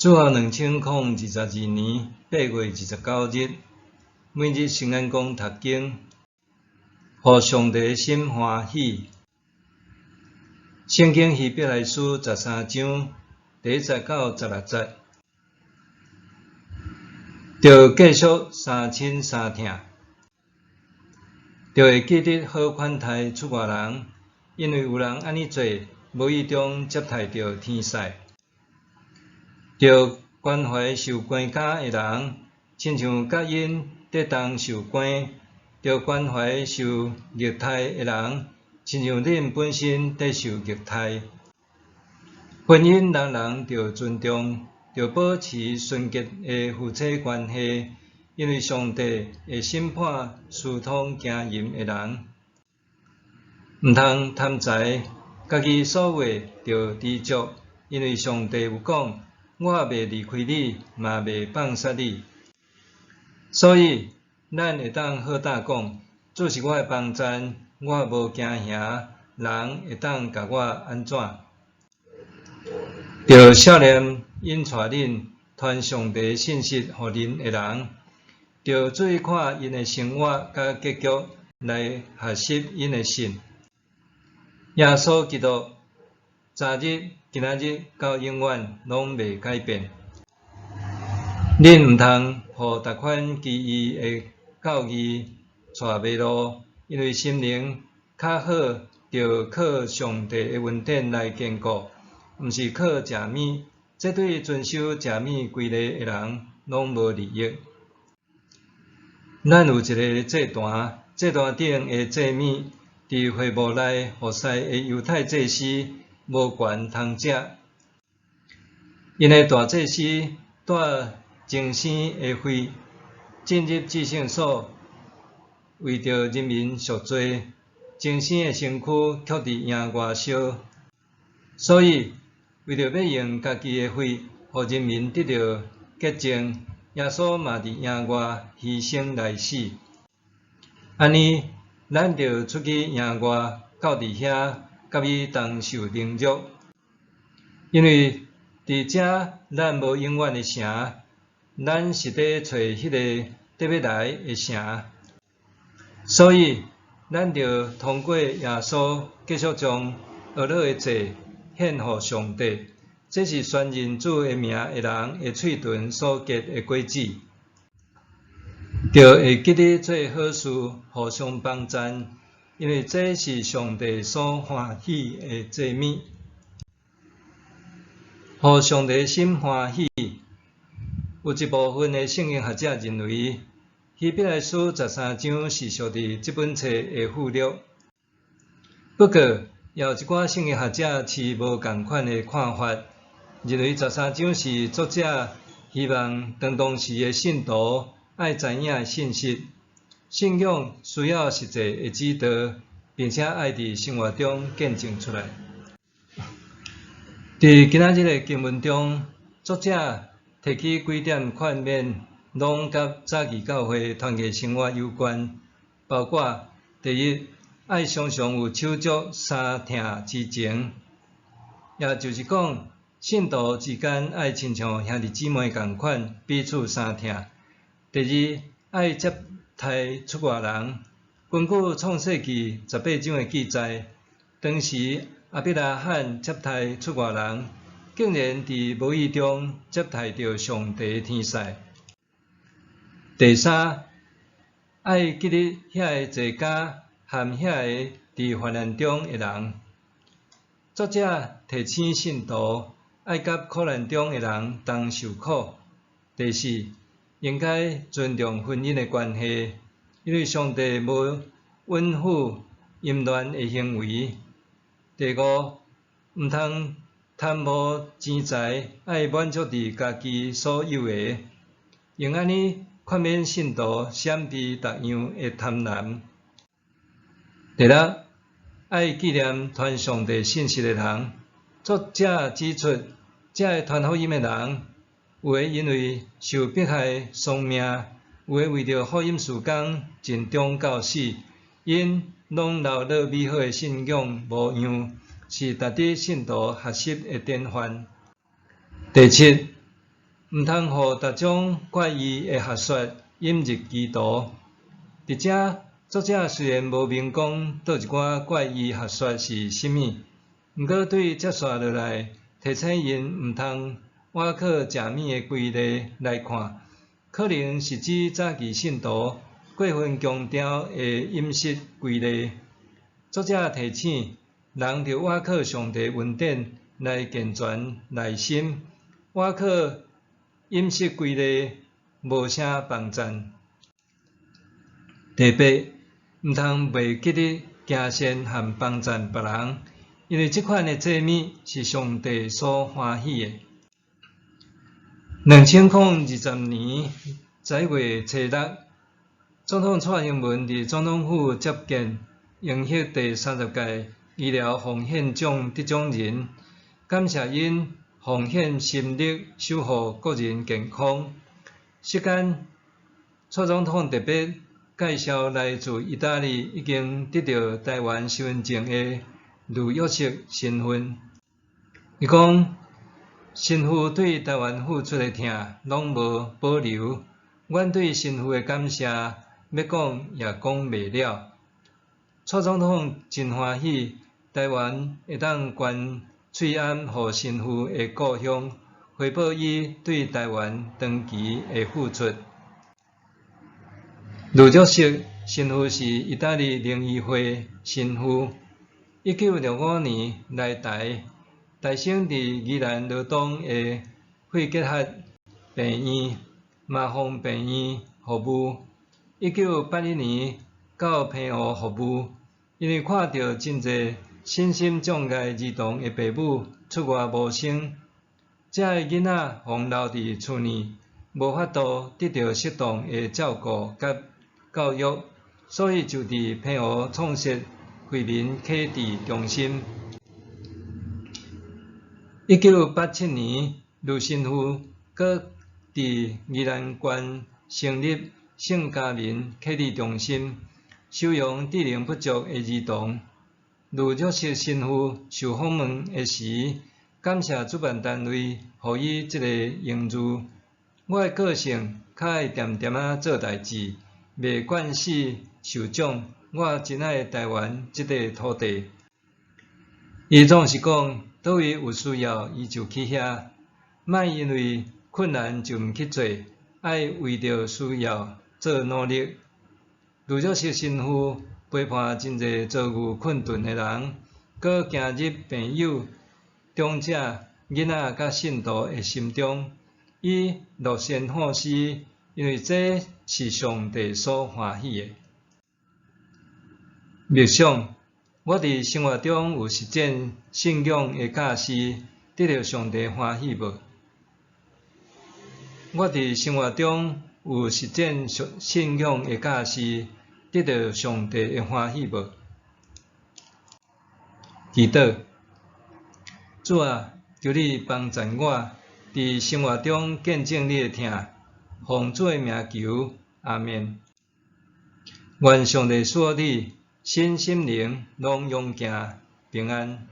主後2022年8月29日，每日聖言講讀經，予上帝的心歡喜。聖經希伯來書十三章第一節到十六節，著繼續相親相疼，著會記得好款待出外人，因為有人按呢做，無意中接待著天使。著關懷受關監的人，親像佮𪜶綴同受關；著關懷受虐待的人，親像恁本身綴受虐待。婚姻人人著尊重，著保持純潔的夫妻關係，因為上帝會審判私通行淫的人。毋通貪財，家己所有的著知足，因為上帝有講：我袂離開你，嘛袂放捨你。所以，咱會當好膽講：主是我的幫贊，我無驚嚇，人會當共我按怎？著惜念引帶恁傳上帝信息予恁的人，著注意看𪜶的生活佮結局來學習𪜶的信。耶穌基督昨日、今仔日到永遠攏袂改變。恁毋通予逐款奇異的教義帶迷路，因為心靈較好著靠上帝的恩典來堅固，毋是靠食物。這對遵守食物規例的人攏無利益。咱有一个祭壇，祭壇頂的祭物，佇會幕內服侍的猶太祭司無權通食。𪜶的大祭司帶精牲的血進入至聖所，為著人民贖罪，精牲的身軀卻佇營外燒。所以，為著欲用家己的血，予人民得著潔淨，耶穌嘛佇營外犧牲來死。按呢，咱著出去營外，到佇遐，佮伊同受凌辱。因為佇遮咱無永遠的城，咱是佇揣彼个得欲來的城。所以，咱著通過耶穌繼續將哀樂的祭獻予上帝，這是宣認主的名的人的喙唇所結的果子。著會記得做好事，互相幫贊，因為這是上帝所歡喜的祭物。予上帝心歡喜。有一部分的聖經學者認為，希伯來書十三章是屬佇這本冊的附錄。不過，也有一寡聖經學者持無仝款的看法，認為十三章是作者希望當當時的信徒愛知影的信息。信仰需要實際的指導，並且愛佇生活中見證出來。佇今仔日的經文中，作者提起幾點勸勉，攏佮早期教會團契生活有關，包括第一，愛常常有手足相疼之情，也就是講，信徒之間愛親像兄弟姊妹仝款，彼此相疼。第二，愛接待出外人。根據創世記十八章的記載，當時亞伯拉罕接待出外人，竟然佇無意中接待著上帝的天使。第三，愛記得遐个坐監和遐个佇患難中的人。作者提醒信徒愛佮苦難中的人同受苦。第四，應該尊重婚姻的關係，因為上帝無允許淫亂的行為。第五，毋通貪慕錢財，愛滿足佇家己所有的，用按呢勸勉信徒閃避逐樣的貪婪。第六，愛紀念傳上帝信息的人。作者指出，這个傳福音的人，有的因為受迫害喪命，有的為著福音事工盡忠到死，𪜶攏流落美好的信仰模樣，是值得信徒學習的典範。第七，毋通予逐種怪異的學說引入歧途。佇遮，作者雖然無明講佗一寡怪異學說是啥物，毋過對接紲落來提醒𪜶毋通倚靠食物的規例來看，可能是指早期信徒過分強調的飲食規例。作者提醒人著倚靠上帝恩典來健全內心，倚靠飲食規例無啥幫贊。第八，毋通袂記得行善和幫贊別人，因為這款的祭物是上帝所歡喜的。2020年11月初六，總統蔡英文佇總統府接見榮獲第三十屆醫療奉獻獎得獎人，感謝𪜶奉獻心力守護國人健康。席間，蔡總統特別介紹來自義大利已經得到臺灣身分證的呂約瑟神父。伊講，神父對臺灣付出的疼攏無保留，阮對神父的感謝，欲講也講袂了。蔡總統真歡喜，臺灣會當捐喙罨予神父的故鄉，回報伊對臺灣長期的付出。呂約瑟神父是義大利靈醫會神父，1965年來臺，出生佇宜蘭羅東的肺結核病院、麻風病院服務。1981年到澎湖服務，因為看著真濟身心障礙兒童的爸母出外謀生，這的囡仔予留佇厝內，無法度得著適當的照顧佮教育，所以就佇澎湖創設惠民啟智中心。1987年，呂神父閣佇宜蘭縣成立聖嘉明啟智中心，收容智能不足的兒童。呂約瑟神父受訪問的時，感謝主辦單位予伊這个榮譽。我的個性較愛恬恬仔做代誌，袂慣死受獎。我真愛臺灣這塊土地。伊總是講，佗位有需要，伊就去遐，莫因為困難就毋去做，愛為著需要做努力。呂約瑟神父陪伴真濟遭遇困頓的人，閣行入病友、長者、囡仔佮信徒的心中，伊樂善好施，因為這是上帝所歡喜的。默想，我佇生活中有實踐信仰的教示，得著上帝歡喜無？我佇生活中有實踐信仰的教示，得著上帝的歡喜無？祈禱，主啊，求你幫贊我，佇生活中見證你的疼，奉主的名求，阿們。願上帝賜福你，身心靈攏勇健平安。